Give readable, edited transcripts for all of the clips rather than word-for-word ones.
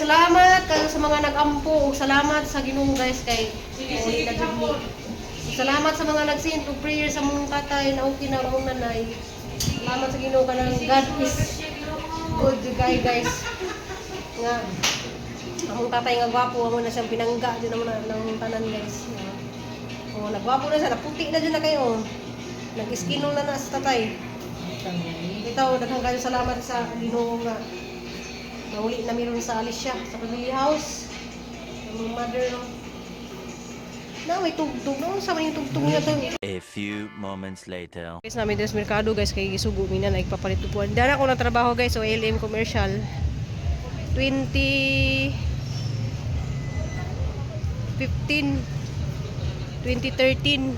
Guys, salamat kayo sa mga nag-ampo ug salamat sa Ginoo, guys, kay uli na jud mi. Salamat sa mga nag-send og prayer sa mong tatay na okay na mong nanay. Salamat sa Ginoo kanang God is good guy, guys. Nga among tatay nga gwapo amo na siyang pinangga jud amo na ng tanan, guys. Oh, nagwapo na siya, naputi na jud na kayo. Nag-skinol na na sa tatay. Ito, daghang kayo salamat sa Ginoo nga nauli na meron sa Alicia, sa family house. Ang mother, no. Na, may tugtog. No, sa may tugtog niya to. A few moments later. Guys, namin des merkado, guys, kay gisugo mi na nagpapalit upuan. Dara ko na trabaho, guys, so LM commercial. 20 15 2013.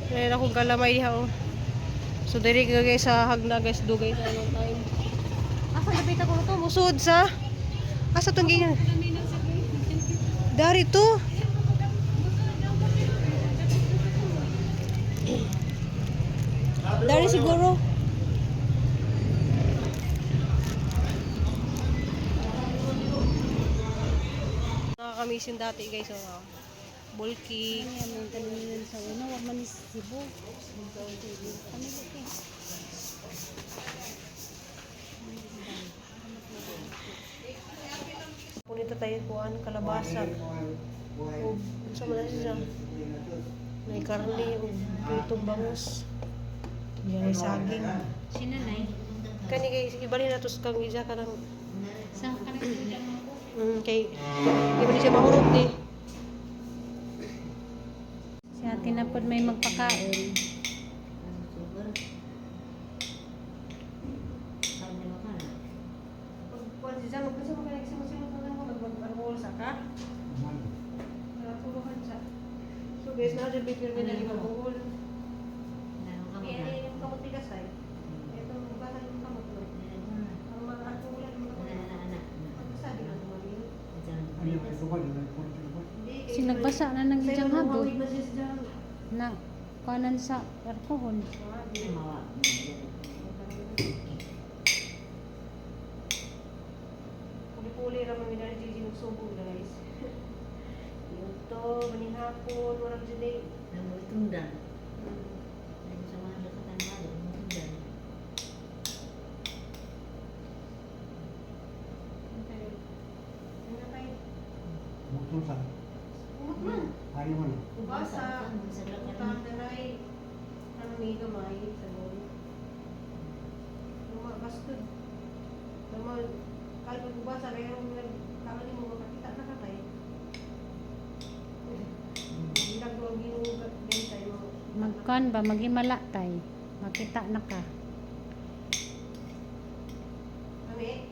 Meron akong kalamay diha oh. So diri ka, guys, sa Hagna, guys, dugay sa anong time. Asa lapit ako to musud sa Asa tong gingan? Dari to. Dari siguro. Nakakamiss yung dati, guys. Oh. Bulky. Ayan, ang talingan sa una, wa man is Cebu. Punita tayo kuan kalabasa. O sa man siya. May karne o pritong bangus. May saging. Sinanay. Kani kay ibalhin na to sa kang isa kanang Sa kanang kay di ba ni siya mahurot ni. Si ate na pod may magpakain. Pag si Sam, magkasa mo kay nagsimot-simot na lang ko nag-alcohol sa ka. Natulungan siya. So guys, na dyan bipir na rin alcohol. Eh, yung kamot tigas ay. Ito, basa yung kamot no. Ang mga alcohol ang mga pagkasabi na tumali. Si nagbasa na ng Sa'yo, ijang habod. lumawig na siya sa dyan. Na kanan sa alcohol. Puli-puli ra man minari Gigi nagsubo na, guys. Yun to, maning hapon, walang today. Ano tayo? Umot man. Ubasa, utang na ray, ano may gamay, sa loob. Bastod. Tama, kahit magbasa, kaya nung nagkamali mo, makakita na ka tayo. Ginagawa, ginugat din tayo. Magkan ba maghimala tay. Makita na ka. Ami?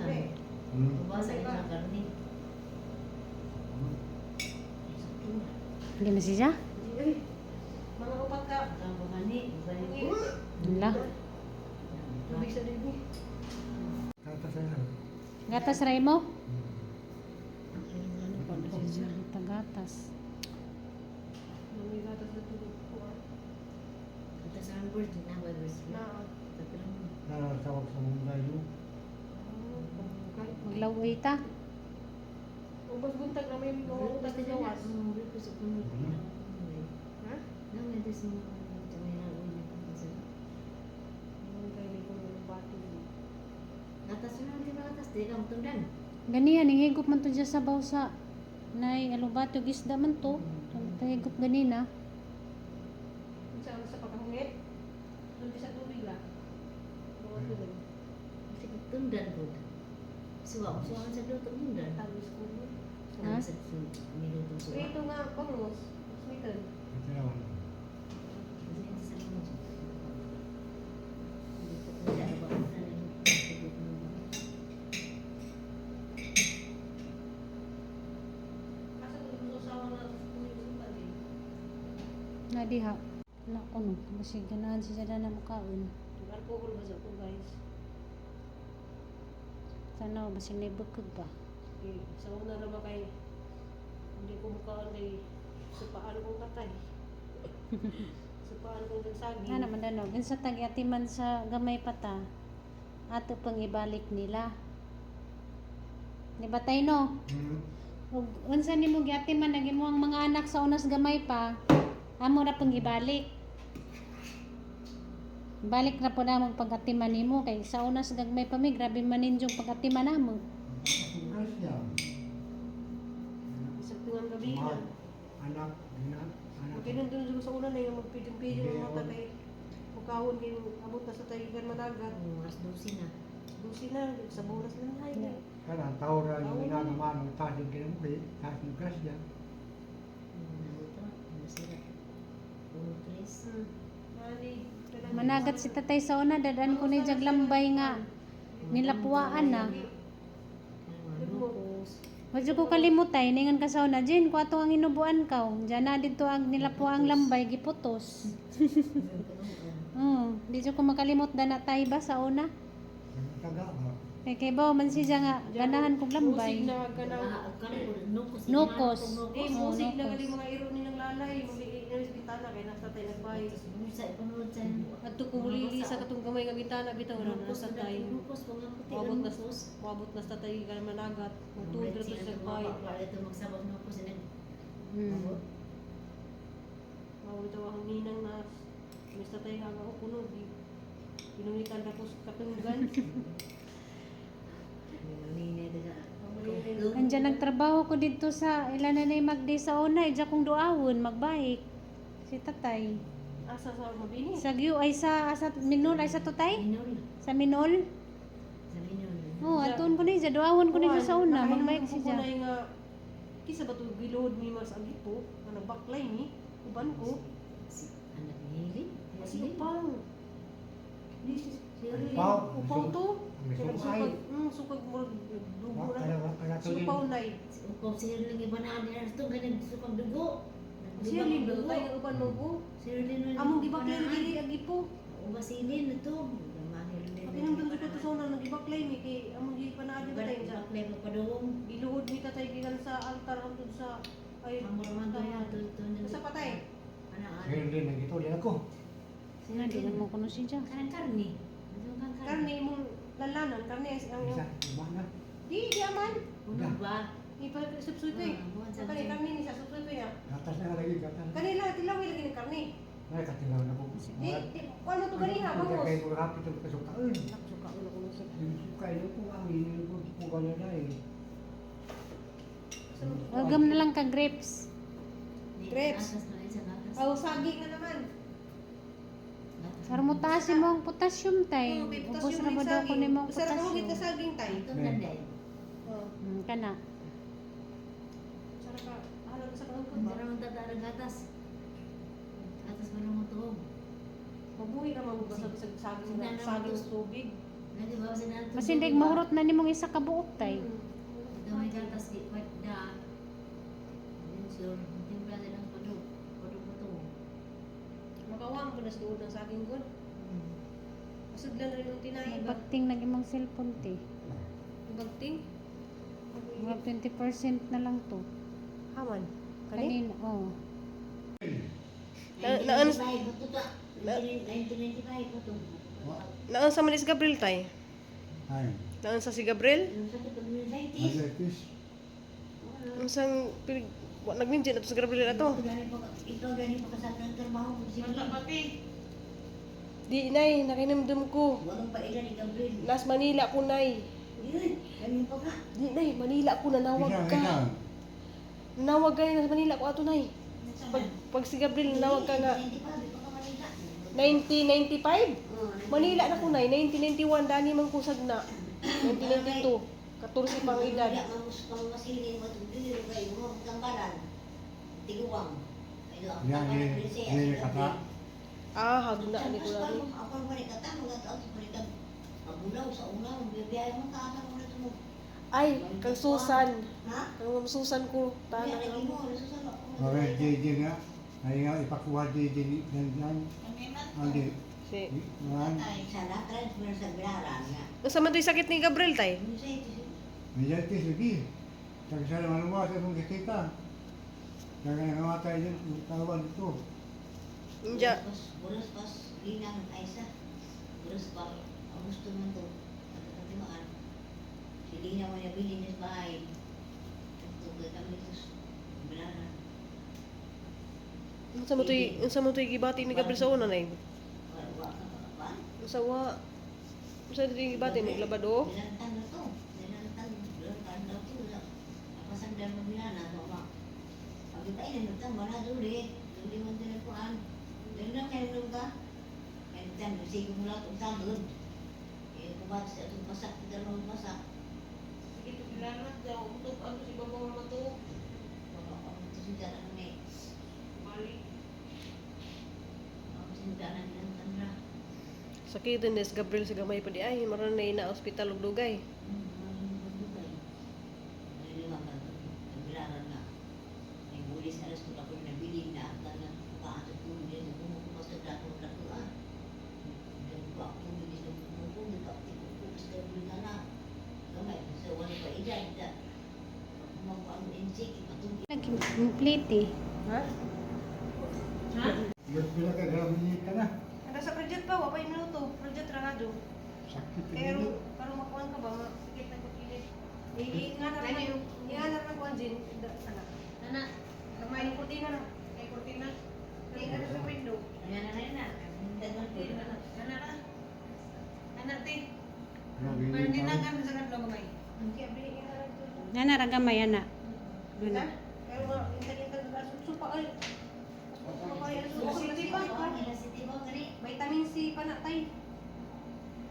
Ami? Hindi na siya? Ay, mga upat ka. Wala. Tubig sa dibig. Gatas ray mo? Tagatas. May gatas na tubig ko. Ah. Na, Maglaway ta. Ubos buntag na may mga utas na gawas. Ha? Mga kaili ko ng bati. Ganihan, higop man to dyan sa bawsa. Nay, alubato, gisda man to. Higop ganina. Unsa ang sa pagkahungit? Dulce sa tubig la. Mga tubig. Tagos ko. Ha? Ito nga, bangus. Sweetened. Asa ko gusto sa na sa tubig sa eh. Na diha. Na kuno, basig ganahan siya na mukaon. Alcohol ba sa ko, guys? Sana basig na bukog ba. Okay. Sa una naman kay hindi ko mukaan kay supaan kong katay. Supaan kong saging. Nga naman dano, sa tag-atiman sa gamay pata, ato pang ibalik nila. Di ba tay, no? Hmm. Ug unsa nimo giatiman nag imong mga anak sa unas gamay pa, amo ra pong gibalik. Balik na po namong pagatiman nimo kay sa unas gagmay pa mi, grabe man ninyong pagatiman namo. Ang siya. Isang tungang gabi na. Mahal. Anak, anak, anak. Magkailan doon sa una na yung magpidong-pidong ng mga tatay. Pagkahon kayo, abot na sa tayo managat. Oras 12 na. Dusi na, sa buras lang tayo. Yeah. Kanang tao ra yung inagaman ang taas yung kinabuhi, taas yung grasya. Nabuto. Masira. Uno, tres. Nani, kanang- Managat si tatay sa una, dadaan ko ni Jaglambay nga nilapuaan na. Kanang lupos. Wadyo ko kalimutay, ningan ka sa una, Jane, kuwato ang hinubuan ka. Diyan na dito ang nilapuang lambay, giputos. Di jud ko makalimot da na tay ba sa una. Ang taga ba? Kay kay ba man siya nga ganahan kog Musig lambay. na kanang Nukos. Nukos. Eh, Oo, musig na nukos. gali mga iro ni nang lalay, muli na sa bintana kay nasa tayo nagbay. Adto ko mulili sa katong gamay nga bintana bitaw na Nukos nasa tayo. Nukos. Mga puti. Moabot na Nukos. moabot na sa tayo kan managat. Mugtuod ra to sa bay. Ito magsabag nukos. Mao bitaw ang ninang na mista tayo nga ako kuno di pinungitan ra ko sa katunggan. Andiyan nagtrabaho ko dito sa ilan na magdi sa una, idya kong duawon magbike. Si tatay. Asa sa mabini. Sa Gyu ay sa Minol ay sa tutay? Minol. Sa Minol? Sa Minol. Oh, aton ko ni siya duawon ko ni siya sa una, magbike si siya. nga kisa ba to giload mi mas agipo, ano baklay ni uban ko. Si anak ni Hili. Kasi upaw. Di si Upaw. Upaw to. Ang sumay. Sukag murag dugo Wa na. kana kana Si upaw nay. Upaw si Hili iba na nila ito ganun sukag dugo. Siya lindo tayo nga uban mo ko. Si Hili Among gibaklay diri agipo. Ubasilin ito. Patinong dun ko to sa una nagibaklay mi kay among gipanaad ni tatay sa Baklay magpadungong. giluhod mi tatay gikan sa altar hangtod sa ay Pamuraman to yan. Sa patay. Anak. Hindi na gito din ako. Na di mo kuno siya. Kanang karni. Karne imong lalanan, karne ang Isa, iba na. Di di aman. Uno ba? Ipa subsuy ko eh. Ah, Kani karne ni sa subsuy ko ya. Gatas na lagi, gatas. Kanila tilaw lagi ng karne. Ay, katilaw na ko. Di di kuan mo to ganiha bangos. Kaya ko rapid ang kasukaan. Suka ulo ko sa. Yung sukay ko ang inin ko ko na dai. Wagam na lang ka grapes. Grapes. Aw saging na naman. Sar mo taas mo ang potassium tay. Oh, may Ubos potassium ra may ba daw ko saging. nimong Basta ra kahugit potassium? na saging tay. Ito na din. Oh, Kana. sara ka. Halag sa kahugit ba? Ang tatara gatas. Gatas man mo to. Mabuhi ra man basta sa saging na saging sa tubig. Lagi ba sa nato? Mas hindi mahurot na nimong isa ka buok tay. Ito may gatas di kwat da. Sure, timpla na lang padug. Padug mo to. Makawang po na sa duod ng saging gud. Masudlan rin yung tinay ba? Bagting nag imong cellphone te. Bagting. Mga 20% na lang to. Haman. Kani? Kanina, oh. Na- naan- 1995 pa to. Naon sa man is Gabriel tay? Ay, Naon sa si Gabriel? Yung sakit pag meningitis. arthritis. Unsang pilig wa nagminjin ato sa Gabriel ato. Ito gani pa kasama ng trabaho ko sige. Di nay, nakinamdam ko. Walang paila ni Gabriel. Nas Manila ko nay. Yun, gani pa ka. Di nay, Manila ko nanawag Isa, ka. isa. Nanawag ka nas Manila ko ato nay. Pag si Gabriel nanawag ka nga 1995? Manila na ko nay, 1991 dani man kusag na. 1992, 14 pang edad. Yan, yan, kata. Ah, hagna ni ko lagi. Ako man kata mga tao sa balikan. Mabulaw sa una, magbibiyahe mo taas ang una mo. Ay, kang Susan. Ha? Kang Ma'am Susan ko Kaya tanan lagi ang mo, Susan. Okay, JJ nga. Ay nga, ipakuha JJ ni dan dan. Andi. Si. Man, Sana transfer sa Bilaran nga. Unsa man to'y sakit ni Gabriel tay? meningitis lagi. Taga sa maluwa sa kong kita. Taga nangamatay din ang tawan dito. Inja. Buras pas, linang Aisa. Buras pa. Ang gusto mo to. Ang timaan. Hindi na mo nabili sa bahay. Tugtog kami sa bilaran. Unsa mo to'y gibati ni Gabriel sa una nay? Wa wa ka pa. Unsa wa? Unsa to'y gibati maglabad o? Bilantan na to. Bilantan, bilantan daw to. Napasandal mo bilana to ba? Pagkita ina nagtang wala duli. Duli man din ako an. Dali na kayo nung ka. Kaya nagtang sige mo lahat ang tagod. Eh kubat sa itong pasak, dalawang pasak. Sige, tugilanat daw. Utog ano si babaw naman to. Wala pa akong tusundan ano eh. Balik. Ako sindan ang bilantan na. Sakit din des Gabriel sa gamay pa di ay maron na ina ospital og dugay. Nag-complete eh. Ha? Ha? Pila ka grabe ka na. Hanggang sa project pa, wa pa yung minuto. Project ra nga do. Sakit Pero ang karon makuan ka ba, sakit na kukilit. Nga na rin yung nga na rin kuan din. Ana. Ana, Kamay kurtina na. Kay kurtina. Kay ano sa window. ana na na. Ana ra. Ana te. Grabe Pero ni na ka. kan sa kadlaw gamay. Ang abri nga ra to. Nana ra gamay ana. Ana. Ana. Pero mga intag-intag ka supa ay. Supa kay City pa. Vitamin C pa na tay.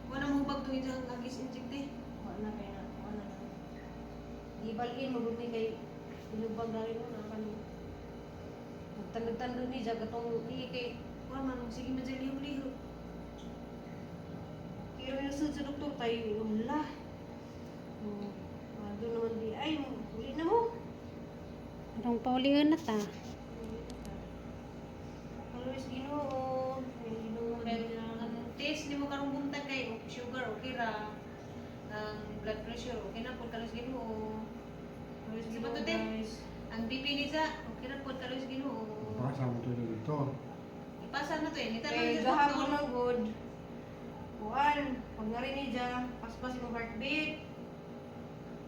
Wala mo bag tuwid ang agis inject eh. Wala kay na, wala na. Gibalhin mo gud ni kay inubag na rin na kan. Nagtandog-tandog ni ja katong ni kay wala man sige man sa lihok-lihok. Pero yung sud sa doktor tayo wala. Oh, ano naman di ay uli na mo. Arong paulion na ta. Always Ginoo, may Ginoo Ang test nimo karong buntag kay sugar okay ra. Ang blood pressure okay na pud kalos Ginoo. Always Sa Ginoo, batute. guys. Ang BP ni sa okay ra pud kalos Ginoo. Pasa mo to dito. Ipasa na to eh. Nita Kay lang sa gahapon doktor. ng good. Kuan, pag narinig niya, paspas yung heartbeat.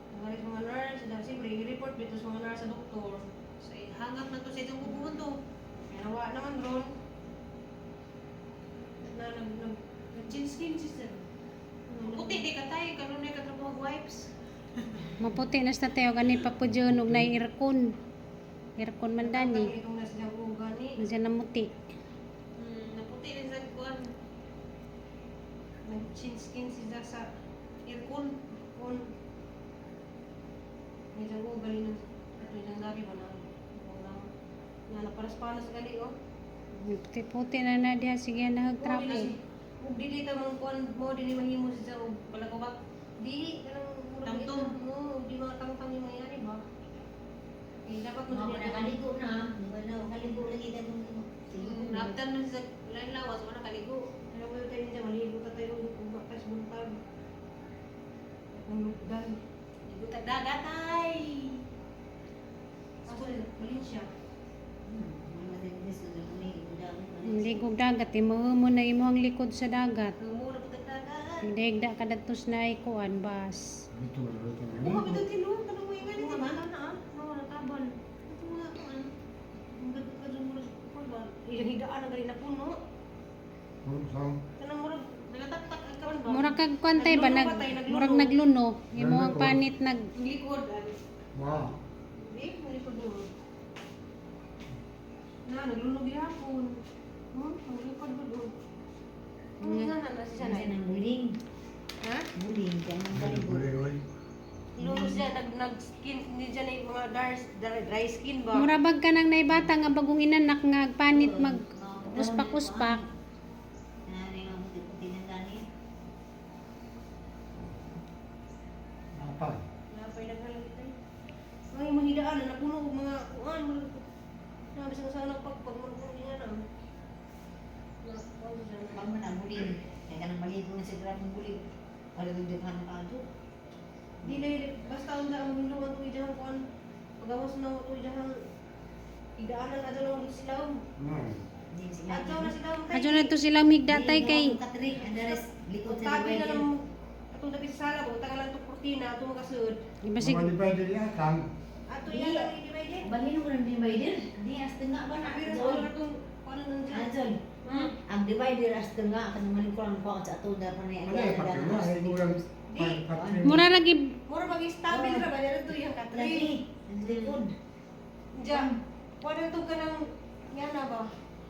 Pag narinig sa mga nurse, dahil siyempre, i-report dito sa mga nurse sa doktor. So hangap na to sa itong bubuhon to. Kaya nawa naman ron. Na, nag, nag, Nag-chin skin system. Puti di ka tayo karon na ka trabaho wipes. Maputi na sa tayo gani pa po dyan og nay aircon. Aircon man dani. Itong nasa siyang gani. Diyan namuti. Naputi rin sa kuan Nag-chin skin siya sa aircon. kun. May siyang ugali ng, ito yung labi ba na, na, na, naparas-panas gali, oh. Puti-puti na na diha sige na trapo. Ug dili ta man kuan mo dili mahimo siya og Wala ko ba? di kanang murag Tamtom. ito, no, di mga tangtang yung mangyari ba? Eh, dapat mo Mga nakaligo na, di ba na nakaligo lagi ka nung Naabdan man sa lain lawas wala kaligo. Alam mo tayo niya, maligo ta tayo ug matas buntag. Ang lugdan. Ligo tag dagat ay. Asa Valencia. Ligog dagat imo mo na imo ang likod sa dagat. Muna pud tag dagat. Higda ka dadto sa naay kuan bas. Dito dito. Buha ba ito tinuod? Kanang mo ingan ito ba? na ah. No, natabal. Ito nga kuan. Ang ganda ka dun murag kuan ba? Iyang hidaan na gali na puno. Saan? Kanang murag Nagataktak ang kuan ba? Murag kag kuan tay ba nag murag nagluno imo ang panit nag Ang likod. ano. Wow. Di, ang likod mo. Na, naglunog gihapon. Ang likod ko doon. Ang nga na siya na. Ng buling. Ha? Buling, kaya nang kaligo. Guli-guli. Lunos siya, nag, nag skin, hindi siya na yung mga dry, dry, dry skin ba? Mura bag ka nang naibata nga bagong inanak nga panit mag uspak-uspak. Ano yung puti-puti ng gani? Apay. Napay naghalang tayo. Ay, mahidaan na napuno og mga kuan. Na bisan sa nagpagpag mo ko niya na. Na, kuan siya na. Pag mo na buling. Kaya ka nang maligo na sa grabong buling. Wala yung daghan na kato. Dili basta unsa ang hinduan tuig dyan kuan. Pagawas na tuig dyan hidaanan adto na sila. Hindi sila. Adto na sila. Adyo na to sila migdatay kay Katrik, andares, likod sa Tabi na liway. lang atong dapit sa sala, butang lang to. Puti na ato makasud. Di ba sig Mga divider niya, kang. Ato yan ang i-divider. Balhin mo ng divider. Di as tengah ba na? Pero sa Zol. mga itong ano nandiyan. Ah, Zol. Hmm? Ang divider as tengah kan malingkuran ko sa ato na pa Ano eh, pati mo, ay murang Di. Mura lagi Mura mag-stabil ra ba dito yung katri. Lagi, ang likod. Diyan. Wala to ka ng yan na ba?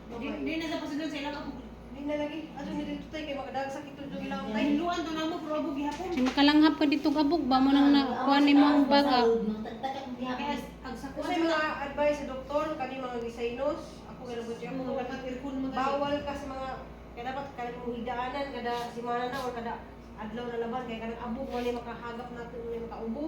Di di na sa pasidon sa ilang abog. Di na lagi. Ato ni dito tayo kay makadagsakit ito yung ilang Ay tay. hiluan to namo pero abog gihapon. si makalanghap ka dito abog ba mo nang nakuha ni mong baga. Kaya ang sa Kasi mga advice sa doktor kani mga gisaynos, ako kay labot siya mga mo aircon mga bawal ka sa mga kaya dapat kanang mong higdaanan kada simana na or kada adlaw na laban kay kanang abog mo ni makahagap natin mo ni makaubo.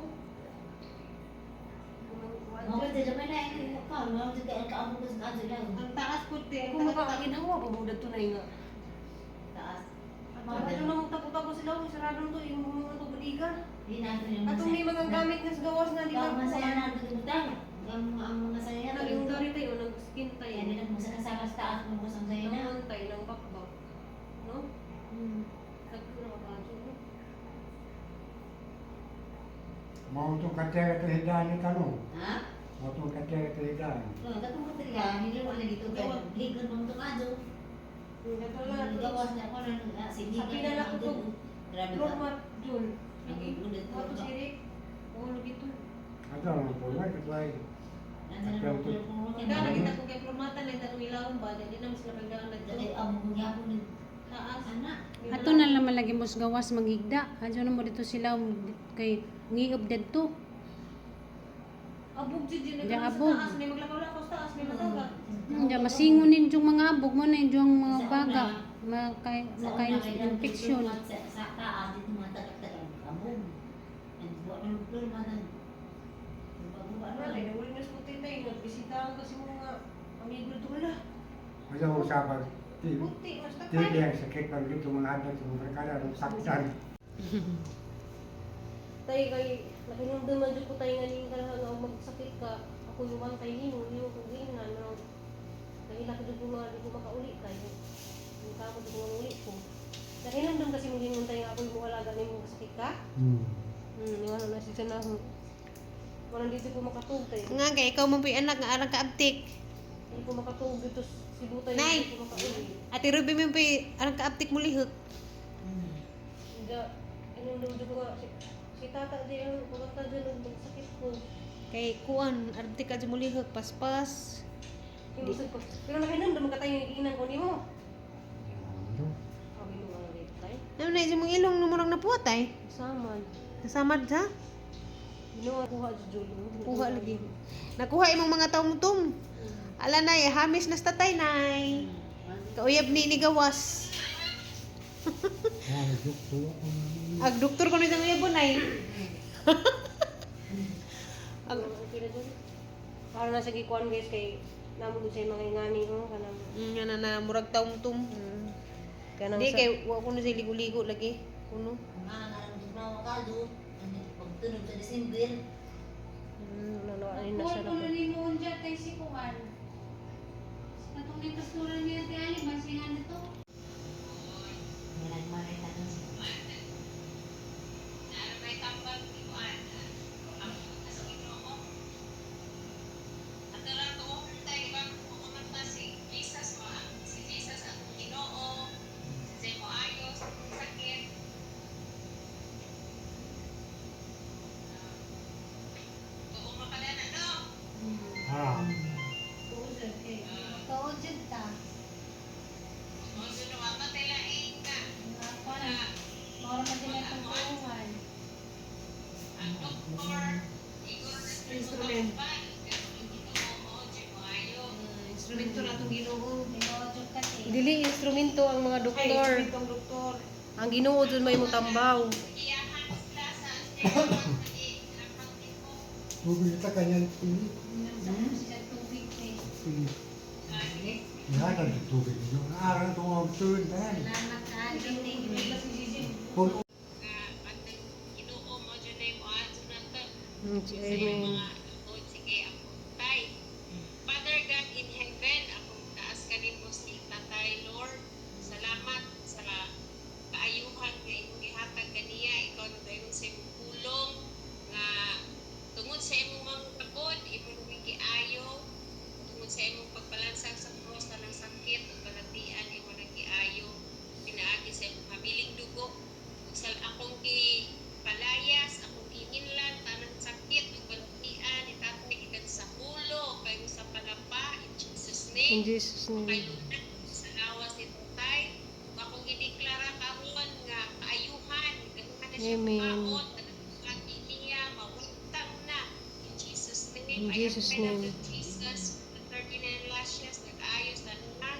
Mga sa may na ka, mga sa kay kaabog sa kadto lang. Ang taas po te. Kung makakaginhawa pa mo dadto na nga. Taas. Ato na mong tapo-tapo sila, sarado to yung mga tubodigan. Di na ato yung Atong may mga gamit nga sa gawas na di Ang ba? masaya na ato butang. Ang mga saya na. Nang yung dari tayo, nang skin tayo. Yan nang masakasaka sa taas mo sa saya na. Nang tayo, nang bakbak. No? Nagpo na kabajo. No? Mau itong katera ito ni tanong. Ha? Mau itong katera ito hidaan. Oh, katong mo triya, hilo wala dito kay ligon mong tukado. Ito lang. Gawas na ako na sige. Sa pinala ko to. Grabe ka. Floor mat, Jul. Ang gulat ko. Ato si Rick. Oo, lagi to. Ato, ang pulay, katlay. Kaya lagi ta kung kay plumatan lang tanong ilawom ba, di na mas sila pagdaan Dahil dito. ang gyapon ng Taas. anak. Ato na lang malagi mo sa gawas manghigda. Adyo na mo dito sila kay ngiob didto. Abog jud yun Diyan, sa abog. taas may maglakaw-lakaw sa taas may mataga. Diyan masingon ninyo mga abog mo na yung mga baga. Makay Sa makay una, kailangan infection. dito sa taas dito mga tagak-tagak kabog. Ang buwa ng pluma ng buwa Ano, na. tayo, nahuli na sa puti tayo. Nagbisitahan kasi mga amigo dito wala. Masa usapan, di, Puti, mas di takpan. yang sakit pag dito mga adat, mga barkada, ang saktan. Tay, kay, nakinumduman dyan ko tayo nga ning kalahan nga magsakit ka. Ako yung one tay nimo, nimo kong giingnan. Pero, nahila ko dyan ko nga, di ko makauli kayo. Yung kamo di ko manguli ko. Nakinumdum kasi mong gingon tayo nga ako yung mualaga nimo sakit ka. Yung ano na siya na. Walang dito ko makatug tayo. Nga kay ikaw mo anak nga arang kaabtik. Hindi ko makatug dito sa Cebu tayo. Nay! Hindi ko makauli. Ate Ruby mo arang kaabtik mo lihok. Hindi, inundum ko nga. Si tata di yung pumunta dyan nung magsakit ko. Kay kuan arabtik ka mo lihok paspas. Hindi. Pero nakinumdum ka tayo yung iinan ko nimo. Sabi mo nga dito tayo. Ano na mong ilong numurang napuat ay. Saman. Nasamad ha? Ginawa kuha si Julio. Kuha lagi. Nakuha imong mga taumtum. Ala nay, hamis na sa tatay nay. Kauyab ni gawas. Ag doktor ko ni sa uyab nay. Ag okay na dyan. Para na sa gikuan guys kay namo gud sa mga ingani oh kanang Nga na na murag taumtum. kanang Di kay wa ko na siya ligo-ligo lagi. Kuno. Mga nga ng kaldo, pagtunog sa December, Ano ano na siya Kuha ko na ni mo unja kay si Kuan. Katong ni pastura niya ti ani ba siya nga nito? may nagmanay tanong. Ah, Tuod jud ta. Mga kuan. Mao ra man sila itong tuuhan. Instrument. Instrumento na itong Ginoo. Tinuod jud ka te. Dili instrumento ang mga Ay, doktor. instrumento ang doktor. Ang Ginoo jud may mutambaw. tubig ito kanya, Inom sa sila tubig te. Ihatan sa tubig. Yung araw ito ang tubig na yan. Salamat ka te. Kung Amen. Sige, ako tay. Father God in heaven, akong taas kanimo si Tatay Lord. Salamat sa kaayuhan nga imong gihatag kaniya. Ikaw nagayon sa imong pulong. In name. Jesus name. Kayunan sa lawas ni tatay. Ug akong gideklara karon nga kaayuhan, ganahan na siya Amen. mukaon, at niya mawagtang na. In Jesus name. In I Jesus' apply the name. blood of Jesus, the 39 lashes, nag-ayos na na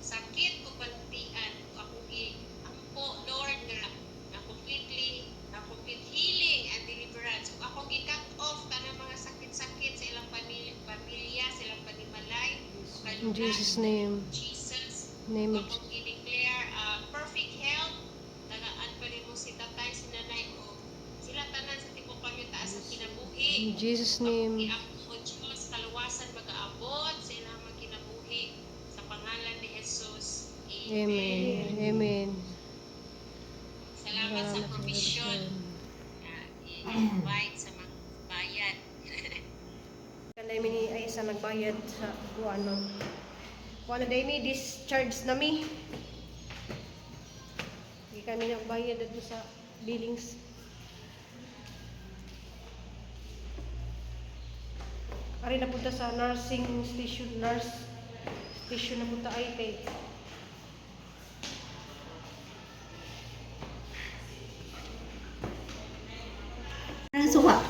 sakit ug balatian. Ug akong giampo, Lord, nga na completely na complete healing and deliverance. Ug akong gi-cut off tanang mga sakit-sakit sa ilang pamilya, pamilya sa ilang panimalay. In Jesus name. Jesus. Name of Akong gi-declare perfect health. Tagaan pa nimo si tatay, si nanay o sila tanan sa tibuok pamilya taas ang kinabuhi. In Jesus name. Iampo o Diyos, kaluwasan magaabot sa ilang mga kinabuhi sa pangalan ni Jesus. Amen. Amen. Salamat sa Salamat sa provision na i-provide sa mga bayan. Kanay mi ni ay sa nagbayad sa kuano. Kuano day mi discharge na mi. Di kami nagbayad dito sa billings. Ari na punta sa nursing station, nurse station na punta ay kay. Ang suka.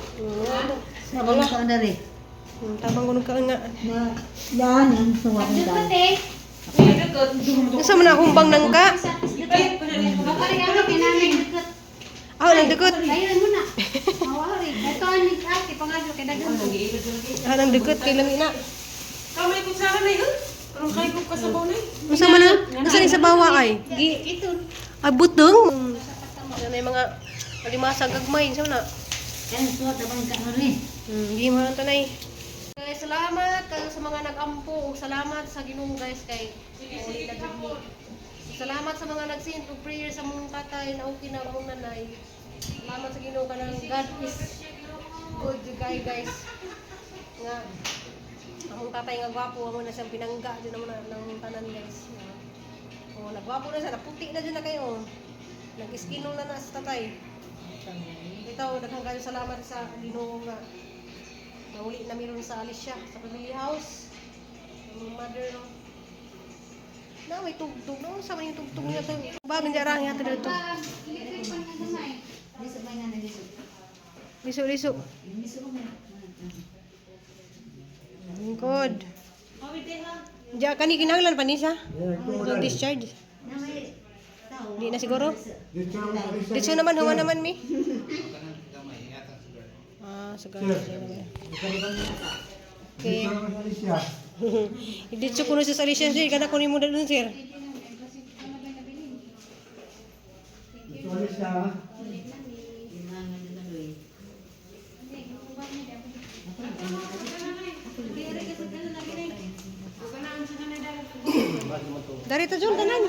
Sabang ka na rin. Tamang kuno ka nga. Na, daan ang suka ko daan. Unsa man na humbang nangka? Ah, nang dukot. Ayun mo na. Mawari. Ito ang ate pangadlo kay daghan. Ah, nang dukot kay lami na. Kamay ko sa na yun. Parang kay ko kasabaw na yun. Unsa man na? Unsa ni sa bawa ay? Gi Ito. Ay, butong. Ano na yung mga alimasa gagmay. Unsa man na? Ang suka tabang ka na rin. Di man tanay. Guys, salamat kayo sa mga nag-ampo ug salamat sa Ginoo guys kay uli na jud mi. Salamat sa mga nag-send og prayer sa mong tatay na okay na among nanay. Salamat sa Ginoo kanang God is good guy guys. Nga among tatay nga gwapo amo na siyang pinangga jud amo na ng tanan guys. Nga, oh, nagwapo na siya, naputi na jud na kayo. Nag-skinong na na sa tatay. Ito, daghang kayo salamat sa Ginoo nga Nahuli na meron sa Alicia, sa family house. Ang mother, no. Na, may tugtog. No, sa may tugtog niya to. Ba, nandiyan niya to dito. Electric pan na gamay. Liso ba nga na liso? Liso, liso. Liso ko na. Lingkod. Diya, kani kinahanglan pa ni siya? Itong discharge. Na may tao. Di na siguro? Dito naman sa Alicia. Diretso naman, huwa naman mi. Ah, siguro. Okay. Dito naman sa Alicia. Diretso ko na siya sa Alicia, sir. Kada kunin mo na dun, sir. Dito Alicia. ha? Yung mga nga na Darito, Jun, tanan.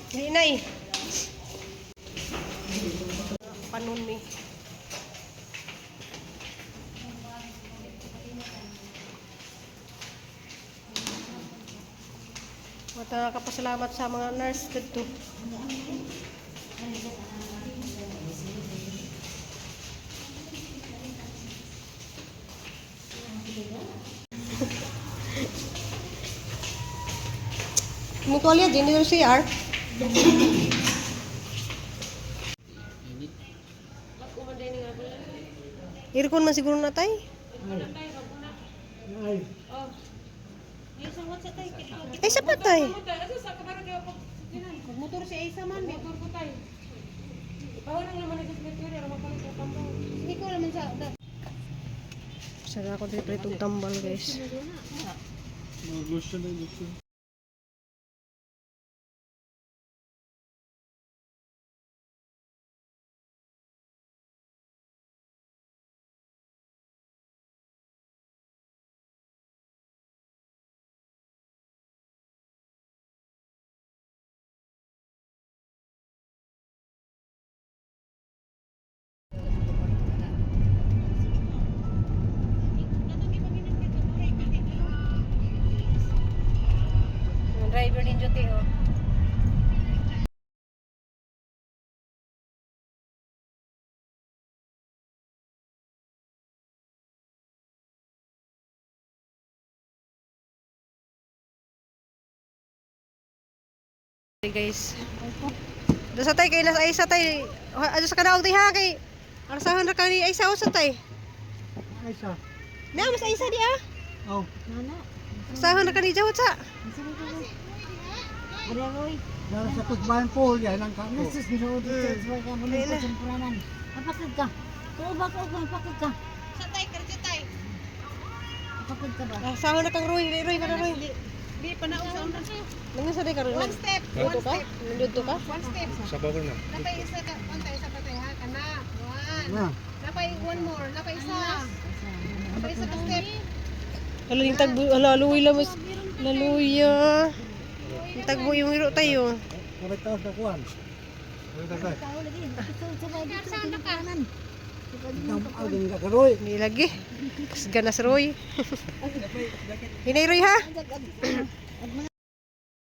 Di, nay. Panon mi. Mata kapasalamat sa mga nurse dito. Mutualya din yung CR. Aircon man siguro na tay. Ay, Ay sa patay. Motor si Aisa man. Motor ko tayo. Ipahulang naman na sa mercury. Aram mapalit ko tambal. Hindi ko naman sa Sara ako dito itong tambal guys. on duty oh. Hey guys. Do sa tay kay nas ay sa tay. Ano sa kanaog tay ha kay Arsahan ra kani ay sa sa tay. Ay sa. Na mas ay sa di ah. Oh. Nana. Arsahan ra kani jawot sa. Aroy. Dara sa kutbahan po, yan ang kako. Nasus Ginoo dito sa ka mo Ayun na. sa puranan. Apakag ka. Tuo ba ka apakag ka? Sa tay kerja tay. Apakag ka ba? Arsahan ra kang Roy, Roy, Roy, Roy. Di, panaon sa una. Nangan sa day karon. One step, Dito one ka? step. Nandito ka? One step. Sabaw ko na. Napay isa ka, one isa pa tayo ha, kana. One. Na. Napay one more, napay isa. Napay isa ka step. Hala yung tagbo, hala luwi la mas laluya. Yung tagbo yung iro tayo. Kapit taas na kuwan. Kapit taas. Tao lagi. Dito sa ba dito sa puranan. Ang din ka karoy. Hindi lagi. Ganas Roy. Hinay Roy ha.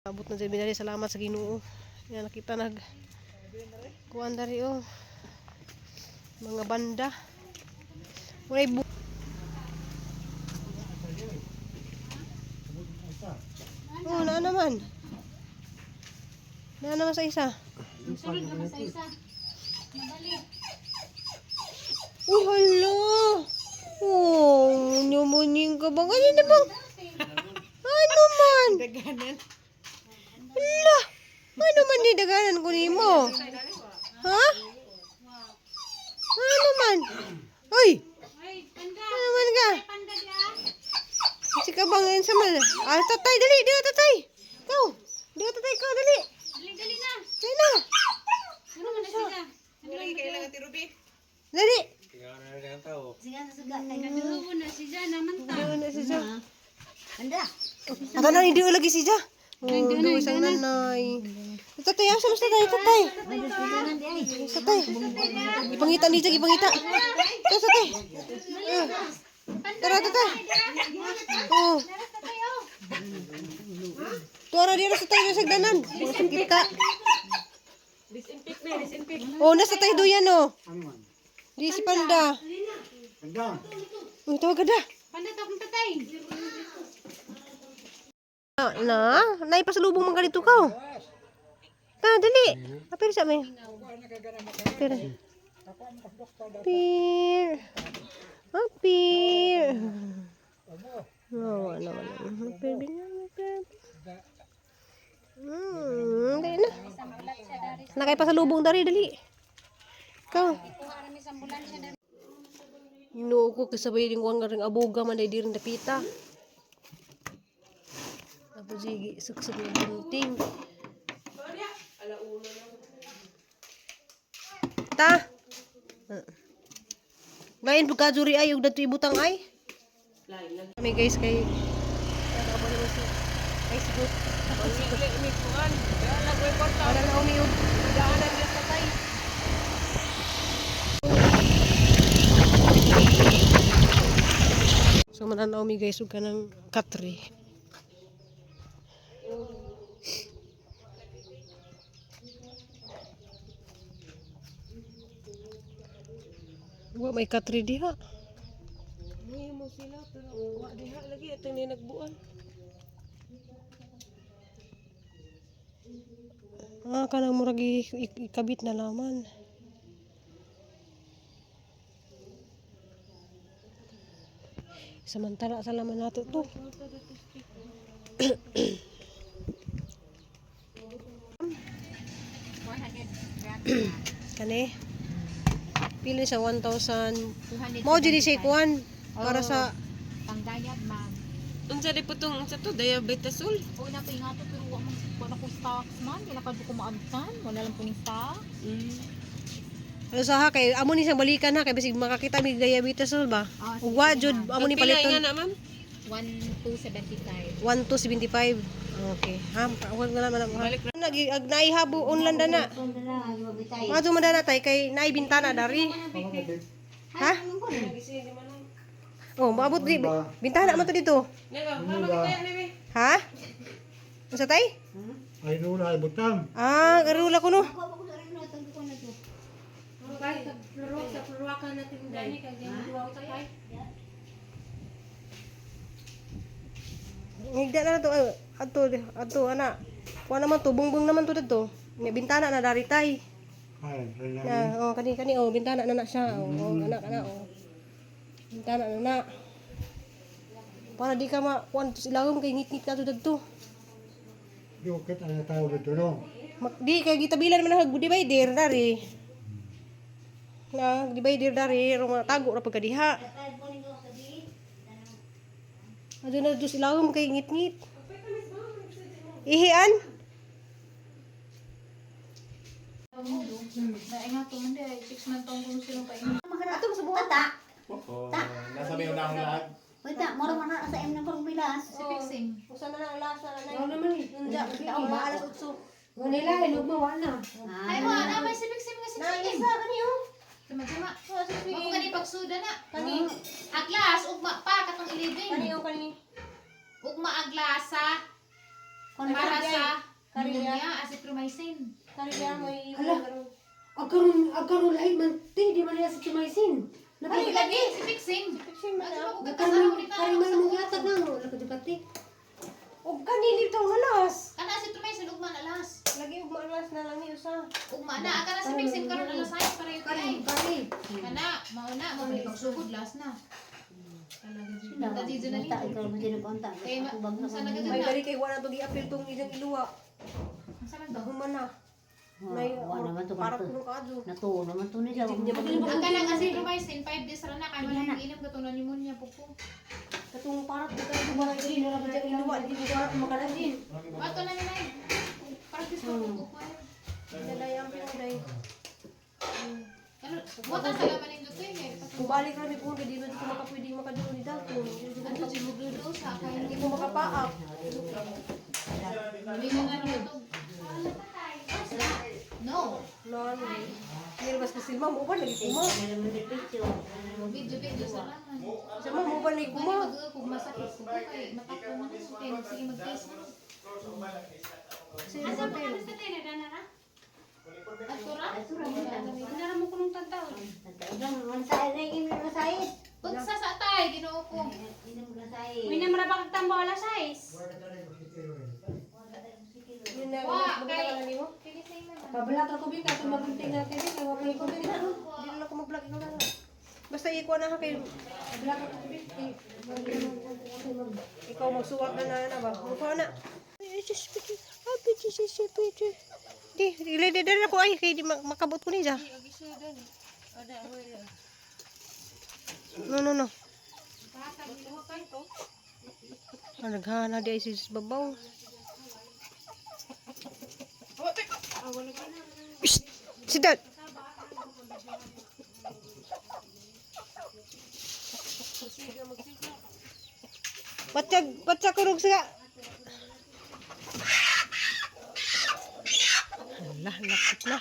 Abot na sa binari. Salamat sa Ginoo. Yan nakita nag kuan dari oh. Mga banda. Walay bu Oh, naa naman. Naa naman sa isa. Sunod naman sa isa. Madali. Uy, hala! Oh, numuning ka bang? Ano na bang? Ano man? Daganan. Hala! Ano man di daganan ko nimo? Ha? Ano man? Uy! Ay, panda. Ano man ka? Panda di ah. Si ka bang sa man? Ah, tatay, dali! Di tatay! Ikaw! Di tatay, ikaw, dali! Dali, dali na. Dali na! Ano man na siya? Dali kailangan ti Ruby. Dali! Sige sa suga kay Kadugo na siya naman ta. Dali na si Ja. Anda. Ata na, hindi lagi si Ja. Oh, doon isang nanay. Tatay, asa mas tatay, tatay? May puranan di ay. Tatay. Ipangita ni Jack, ipangita. Tatay, tatay. Eh. Tara, tatay. Oh. Tuara dira sa tayo sa sagdanan. Sakit ka. Disinfect na, disinfect. Oh, nasa tayo duyan oh. Ano man? Di si Panda. Ganda. Uy, tawag ka da. Panda to akong tatay. Na, na, naipasalubong man ganito ka oh. Ta, dali. Apir sa amin. Apir. Apir. Apir. Oh, wala, wala. Apir, apir. Dali na. Nakaipasalubong dari, dali. Ikaw. Ginoo ko kasabay din ko ang ring aboga man dahil di rin napita. Tapos sige, suksok na bunting. Ta. Lain pagka juri ay ug dadto ibutang ay. Kami guys kay nakabalo naman si ay sigut. Pangigli mi kuan. Kaya lagoy kwarta. Wala na umiog. Daanan niya sa tay. So mananaw mi guys ug kanang katre. Wa may katre diha. May mo sila pero wa diha lagi atong ni nagbuan. Ah, kanang murag ikabit na laman. Samantala sa laman nato to. Kani? Pili sa 1,000. Mao jud ni siya kuan para sa Pangdayag man. Unsa di po tong unsa to diabetesol? Una pa nga to pero wa man wala ko stocks man, wala pa ko maabtan, wala lang po ning stock. Ano sa ha kay amo ni siyang balikan ha kay bisig makakita mig diabetes ba? Ah, Ug wa jud amo ni Pila nga paliton na ma'am? 1275. 1275. Okay. Ha, wag na naman ha. Nag ag naihabo unlan na. Panda na bitay. Mga man na tay kay naay bintana dari. Ha? Oh, maabot di bintana man to dito. Nega, mama kita yan ni. Ha? Unsa tay? Ay nula ay butang. Ah, garula ko no. Kahit sa pluruakan natin gani kay di mo sa kay. Higda na to ay, adto adto ana. Kuha naman to, bungbong naman to dadto. Nya bintana na dari tay. Ay, ay, Na, oh kani kani oh bintana na na siya. Oh, oh ana kana oh. Bintana na na. Para di ka ma kuan sa ilawom kay ngit-ngit ka to dadto. Di ko kita na tao dito no. Di kay gitabilan man ang divider dari. Na divider dari rong tago ra pagkadiha. Adto na dito sa ilawom kay ngit-ngit. Ihian? Ato sa buhat ta. Oh, nasa may unahong laag. Wait ta, moro man na sa M ng pagbilas. Usa na lang ang last na lang. naman eh. Nunja, mga alas 8. Nila hinog mo wa na. Ay mo na may sibik-sibik nga Na 6 AM. isa kani oh. Tama-tama. Oh, 6 Mao PM. kani pagsuda na. Kani. Aglas ugma pa katong Kani 11. oh kani. Ugma aglasa para sa Kani pneumonia, azithromycin. Kani niya may Agkaron agkaron lahi man ti di man nila sa tumaisin. Ay, lagi sibik-sim. Sim man ah. Karon karon man mo yatag na wala ko dikati. Og kani dito ang alas. Kana azithromycin ugma na alas. Lagi ug maalas na lang ni usa. Ugma na kana sibik-sim karon alas 6 para UTI. Kani. Kana mao na mao ni pagsugod last na. Talaga dito na Ta, nito. ikaw mo din konta. Kay Ako bag na sa nagaganda. May dali kay wala to giapil tong isang iluwa. Sa man to? Human na. May Wa naman to para kanto. kuno kaadyo. Natuo naman to nila. Ang kanang azithromycin 5 days ra na kay wala nang inom katong pneumonia po ko. Katong para ko kay wala dili na lang isang iluwa di ko para makalagin. Wato na nila. Practice ko ko ko. Dalay ang pinanday. Ano, wata sa laman nindot eh. Kung balik kami po, di ba ko makapwede makadulo ni Dalton. Di ko Ano si sa kay Hindi ko makapaak. Hindi na nga naman to. No. Non. Nilabas ko sila, ma'am, uban lagi kuma. Video video sa laman. Sa ma'am, uban lagi Kung kuma. mag kung masakit ko kay matakbo man ano kay sige mag-test man. Asa pa ka Sa tele na na. Atura? Nara mo kunong tantaw. Pagsa sa tay Ginoo ko. May namra ba kag tambo alas 6? Yun na, Wa, magkakala kay- nimo. Pabala ka ko bi kato magunting natin kay wa may ko Hindi na ako mag-vlog, ikaw na lang. Basta ikuha na ka kay Pabala ka ko bi. ikaw magsuwat na na na ba. Magkuha na. Di, di, di, di, ako ay kay di makabot ko niya. No, no, no. Ah, naghana di ay si babaw. Shh! Sit down. Patag, patag kurog siya. Hala, lakit na.